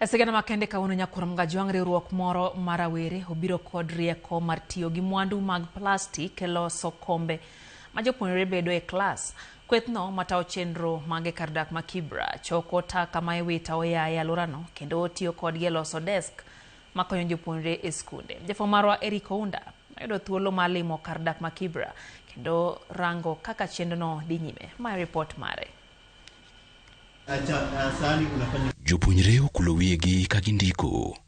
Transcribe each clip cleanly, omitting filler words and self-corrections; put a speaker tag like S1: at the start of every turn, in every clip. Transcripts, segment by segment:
S1: E sigana makende kawuono nyakwar Mgajwang' riwruok moro mar rawere obiro kod rieko mar tiyo gi mwandu mag plastik e loso kombe ma jopuonjre bedo e klas. Kwethno matayo chenro mage kar dak ma Kibra choko taka ma iwito aoyaye e alworano kendo tiyo kodgi e loso desk makonyo jopuonjre e skunde. Jafwambo marwa Eric Ounda oyudo thuolo mar limo kar dak ma Kibra kendo rango kaka chenrono dhi nyime. Mae ripot mare.
S2: Jopuonjre okulo wiyegi ka gindiko.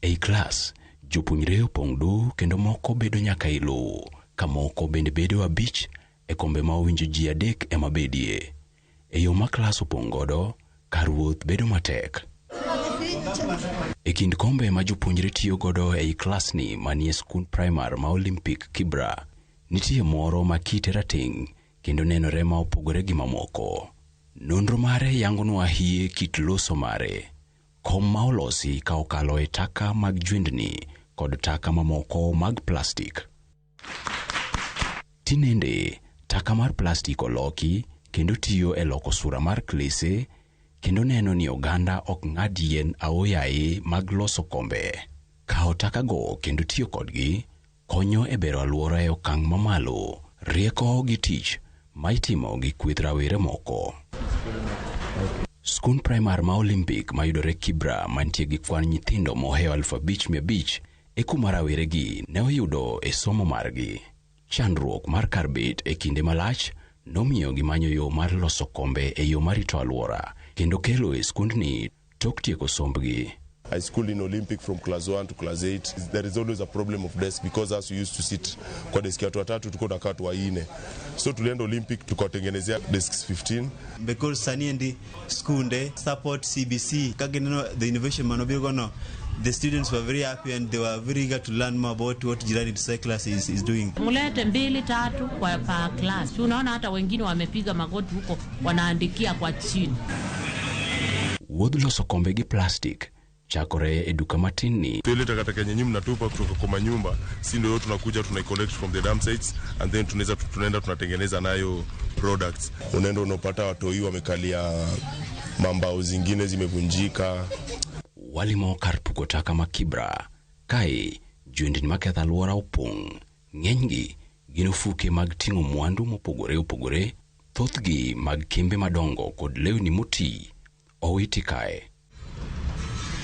S2: Ei klas, jopuonjre opong' du kendo moko bedo nyaka e lowo, ka moko bende bedo abich e kombe ma owinjo ji adek ema bedie. E yo ma klas opong' godo, kar wuoth bedo matek. E kind kombe ma jopuonjre tiyo godo ei klasni manie skund primar ma Olympic Kibra, nitie moro ma kite rateng' kendo nenore ma opogore gi mamoko. Nonro mare yangonwa hie kit loso mare. Kom ma olosi ka okalo e taka mag jwendni kod taka mamoko mag plastik. Tinende, taka mar plastik oloki kendo tiyo e loko sura mar klese kendo neno ni oganda ok ng'ad yien aoyaye mag loso kombe. Kawo takago kendo tiyo kodgi konyo e bero alwora e okang' mamalo. Rieko gi tich ma itimo gi kweth rawere moko. Skund primar ma Olympic mayudore Kibra mantie gi kwan nyithindo mohewo 5,500 e kuma raweregi ne oyudo e somo margi. Chandruok mar kar bet e kinde malach nomiyo gimanyo yo mar loso kombe e yo marito alwora kendo kelo e skundni tok tieko sombgi.
S3: I schooled in Olympic from class 1 to class 8. There is always a problem of desk because us we used to sit kwa desk ya watu watatu, tulikuwa tunakaa watu wanne. So tulienda Olympic tukawatengenezea desks 15.
S4: Because sani endi skunde support CBC ka gineno the innovation manobiro no, the students were very happy and they were very eager to learn more about what Jirani Recyclers is doing.
S5: Mulete mbili tatu kwa per class. Unaona hata wengine wamepiga magoti huko wanaandikia kwa chini.
S2: Wuodh loso kombe gi plastik chakore e duka matin ni.
S3: Ile takataka yenye nyinyi mnatupa kutoka kwa manyumba, si ndio tunakuja tunaicollect from the dump sites and then tunaweza tunaenda tunatengeneza nayo products. Unaenda unapata watoi wamekalia mambao zingine zimevunjika.
S2: Walimo kar puko taka ma Kibra. Kae, jwendni maketho alwora opong'. Ng'enygi gin ofuke mag ting'o mwandu mopogore opogore, thothgi mag kembe madongo kod lewni moti owiti kae.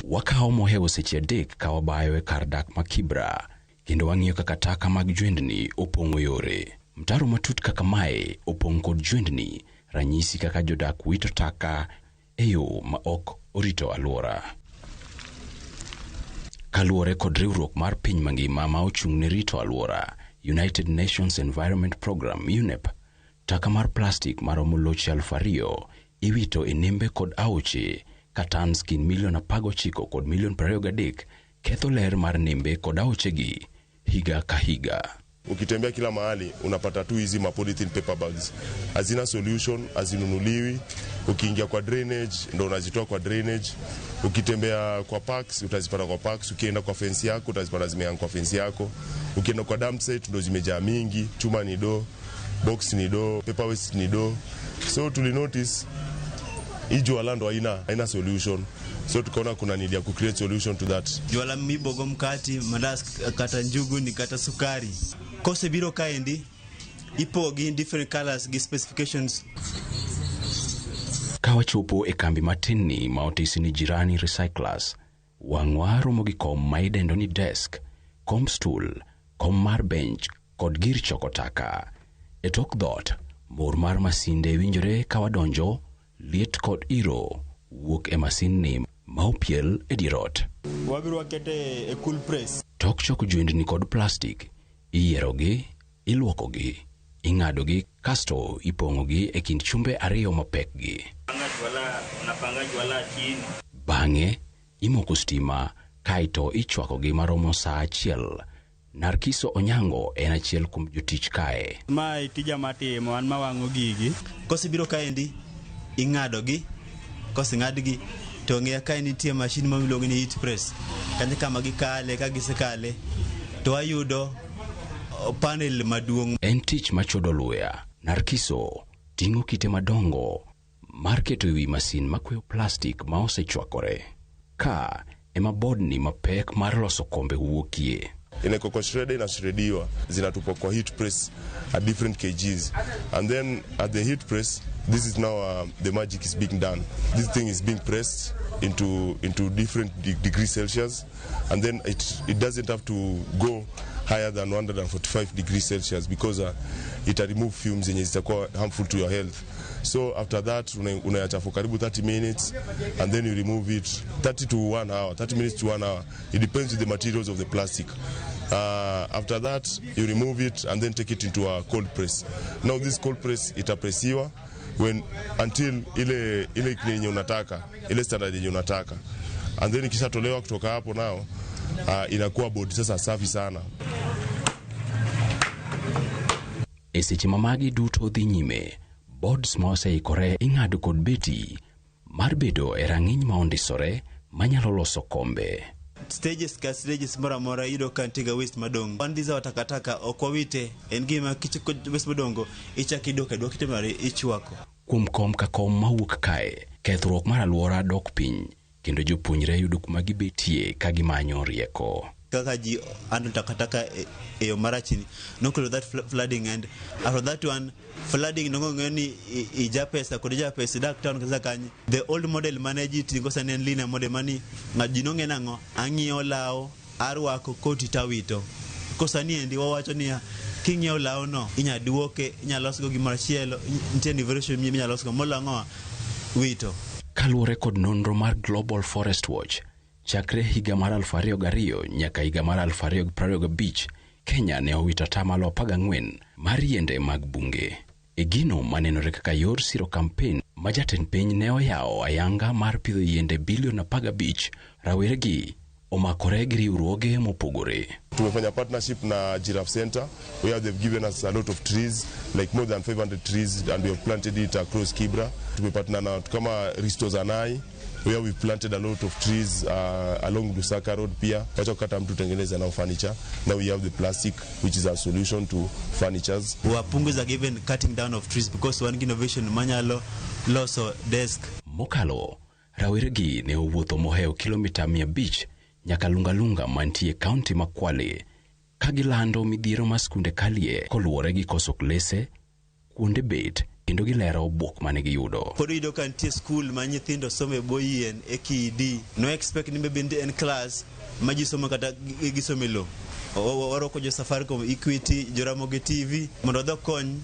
S2: Wakawo mohewo seche 3 ka wabayo e kar dak ma Kibra kendo wang'iyo kaka taka mag jwendni opong'o yore. Mtaro matut kaka mae opong' kod jwendni, ranyisi kaka jodak wito taka e yo ma ok orito alwora. Kaluwore kod riwruok mar piny mangima ma ochung' ne rito alwora, United Nations Environment Programme UNEP, taka mar plastik maromo loche 2,000 iwito e nembe kod aoche ka tans kind milion 19 kod milion 23 ketho ler mar nembe kod aochegi higa ka higa.
S3: Ukitembea kila mahali unapata tu hizi ma polythene paper bags. Hazina solution, hazinunuliwi. Ukiingia kwa drainage ndo unazitoa kwa drainage. Ukitembea kwa parks utazipata kwa parks. Ukienda kwa fence yako utazipata zimehang kwa fence yako. Ukienda kwa dump site ndo zimejaa mingi. Chuma ni do, box ni do, paper waste ni do. So tuli notice hii juala ndo haina solution. So tukaona kuna need ya ku create solution to that.
S4: Juala mibogo mkati, mandas kata njugu ni kata sukari. Kose biro kaendi ipogi in different colors gi specifications.
S2: Ka wachopo e kambi matin ni ma otisi ni Jirani Recyclers, wang'wa romo gi kom ma idendo ni desk, kom stool, kom mar bench kod gir choko taka. E tok dhoot, mor mar masinde winjore ka wadonjo, liet kod iro wuok e masin ni ma opiel e dier ot.
S4: Wabiro wakete e cool press.
S2: Tok choko jwendni kod plastik, iyierogi, iluokogi, ing'adogi kasto ipong'ogi e kind chumbe ariyo mapekgi. Bang'e, imoko stima kaeto ichwakogi maromo saa achiel. Narkiso Onyango en achiel kuom jotich kae.
S6: Mae tija matimo, an mawang'o gigi.
S4: Kosebiro kaendi, ing'adogi, koseng'adgi, to ng'eya kae nitie mashin ma iluongo ni heat press. Kanyo kama gikale, ka gisekale, to wayudo panel maduong'.
S2: En tich machodo luya. Narkiso ting'o kite madongo mar keto ewi masin makweyo plastik ma osechwakore. Ka ema bodni mapek mar loso kombe wuokie.
S3: Inawekwa kwa shredder, inashrediwa, zinatupwa kwa heat press at different kgs, and then at the heat press, this is now the magic is being done. This thing is being pressed into different degrees Celsius, and then it doesn't have to go higher than 145 degrees Celsius because ita remove fumes zenye zitakuwa harmful to your health. So after that unaacha for karibu 30 minutes and then you remove it, 30 to 1 hour, 30 minutes to 1 hour. It depends with the materials of the plastic. After that you remove it and then take it into a cold press. Now this cold press itapresiwa when until ile yenye unataka, ile standard yenye unataka, and then ikishatolewa kutoka hapo nao inakuwa board sasa safi sana.
S2: E seche ma magi duto dhi nyime, boards ma oseikore ing'ado kod beti mar bedo e rang'iny ma ondisore manyalo loso kombe.
S4: Stages ka stages moro amora iyudo ka nitie ga waste madong'. Wan these our takataka ok wawite, en gima kichiko waste modong'go ichako idok e duok itimore ichwako.
S2: Kuom kom ka kom mawuok kae, kethruok mar alwora dok piny kendo jopuonjre yudo kuma gibetie ka gimanyo rieko.
S4: Kaka ji handle takataka e yo marachni nokelo that flooding, and after that one flooding nong'e ni ija pesa kod ija pesa idak town kasa kanye. The old model mane ji tigo sani en linear model mani ng'at ji nong'e nang'o ang'iewo law arwako koti tawito. Ko sani endi wawacho niya king'iewo law no inya duoke, inya losgo gimoro achielo, nitie version minya losgo molo ang'o wito.
S2: Kaluwore kod nonro mar Global Forest Watch, chakre higa mar 2002 nyaka higa mar 2025, Kenya ne owito 14% mar yiende mag bunge. E gino manenore kaka yor siro kampen ma jatend piny ne oyawo ayanga mar pidho yiende bilion 15, raweregi omakore gi riwruoge mopogore.
S3: Tumefanya partnership na Giraffe Center where they've given us a lot of trees, like more than 500 trees, and we have planted it across Kibra. Tumepartner na watu kama Risto Zanai where we planted a lot of trees along Lusaka Road pia. Wacha kukata mtu tengeneza nao furniture. Now we have the plastic, which is a solution to furnitures.
S4: Wapunguza given cutting down of trees because wan gi innovation manyalo loso desk.
S2: Mokalo, raweregi ne owuotho mohewo kilomita 500 nyaka Lungalunga mantie kaunti ma Kwale ka gilando midhiero ma skunde kalie koluwore gi koso klese, kuonde bet kendo gilero buok mane giyudo.
S4: Pod iyudo ka nitie skul ma nyithindo somo e bwo yien e kidi. No expect ni maybe en class ma ji somo kata gisomo e lowo. Warwako jo Safaricom, Equity, jo Ramogi TV mondo odhi okony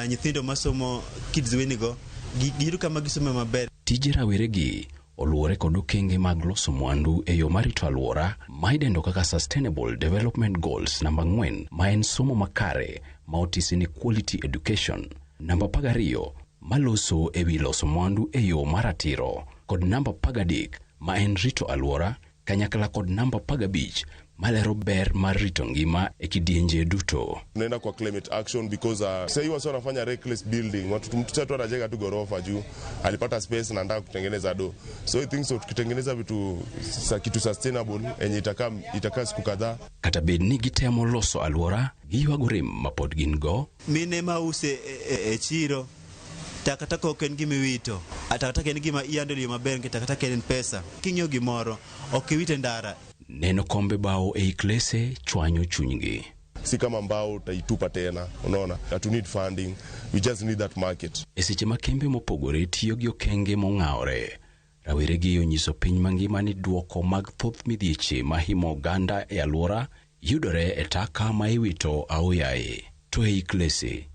S4: nyithindo masomo kids winigo giyud kama gisome maber.
S2: Tije raweregi oluwore kod okenge mag loso mwandu e yo marito alwora ma idendo kaka Sustainable Development Goals namba 4 ma en somo makare ma otisi ni Quality Education, namba 12 maloso e wi loso mwandu e yo maratiro kod namba 13 ma en rito alwora kanyakla kod namba 15 malero ber mar rito ngima e kidienje duto.
S3: Tunaenda kwa climate action because sasa hivi wasi wanafanya reckless building. Watu mtu tu anajenga tu ghorofa juu alipata space na anataka kutengeneza do. So I think so tukitengeneza vitu sa kitu sustainable yenye itakaa siku kadhaa.
S2: Kata bed ni gitemo loso alwora, giywago rem ma pod gin go.
S4: Mine mause e chiro takataka ok en gima iwito. Takataka en gima i-handle e yo maber nikech takataka en pesa. King'iewo gimoro ok iwite ndara.
S2: Neno kombe bao ei klese chwanyo chunygi.
S3: Si kama mbao utaitupa tena, unaona. Hatu need funding, we just need that market.
S2: E seche ma kembe mopogore tiyo gi okenge mong'awore, raweregi onyiso piny mangima ni duoko mag thoth midhieche mahimo oganda e alwora yudore e taka ma iwito aoyaye. To ei klese,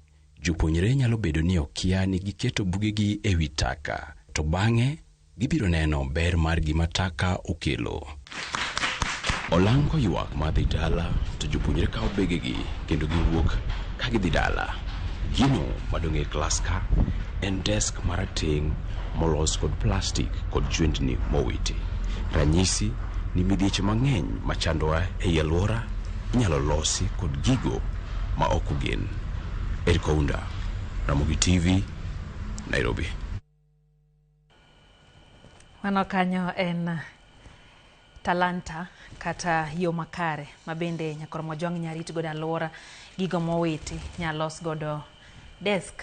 S2: jopuonjre nyalo bedo ni okia ni giketo bugegi e wi taka, to bang'e gibiro neno ber mar gima taka okelo. Olang' koywak mar dhi dala to jopuonjre kawo begegi kendo giwuok ka gidhi dala. Gino madong' e klas ka en desk marateng' molos kod plastik kod jwendni mowiti. Ranyisi ni midhieche mang'eny machandowa ei alwora inyalo losi kod gigo ma ok ogen. Eric Ounda, Ramogi TV, Nairobi.
S1: Mano kanyo en talanta kata yo makare ma bende nyakoro mojwang' nyarit godo alwora gigo mowiti nyalos godo desk.